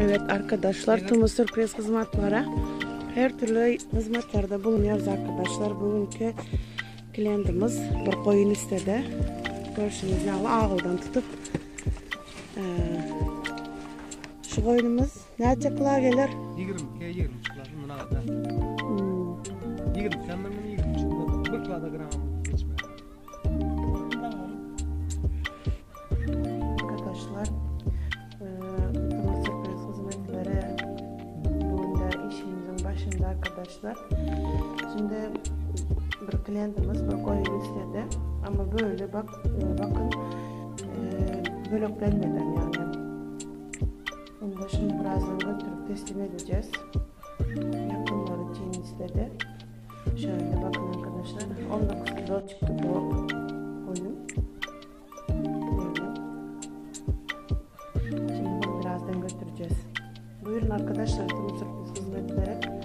Evet arkadaşlar, Tumu Sürpriz hizmetlere her türlü hizmetlerde bulunuyoruz arkadaşlar. Bugünkü klientimiz bir koyun istedi. Görüşünüz ýaly agyldan tutup e, şu koyunumuz näçe kila gelir? 22 23 kila bundan ağda. Hmm, 20 sen ben 23 kila. Bir kila da gram geçme. Arkadaşlar e, Tumu Sürpriz hizmetleri bugün de işimizin başında arkadaşlar. Şimdi bir klientimiz bir koyun istedi. Ama böyle bak e, bakın e, bölüklenmeden yani. Bunu da şimdi birazdan götürüp teslim edeceğiz. Yakınları için istedi. Şöyle bakın arkadaşlar 19 kilo çıktı bu koyun. Böyle. Şimdi bunu birazdan götüreceğiz. Buyurun arkadaşlar tüm sürpriz hizmetleri.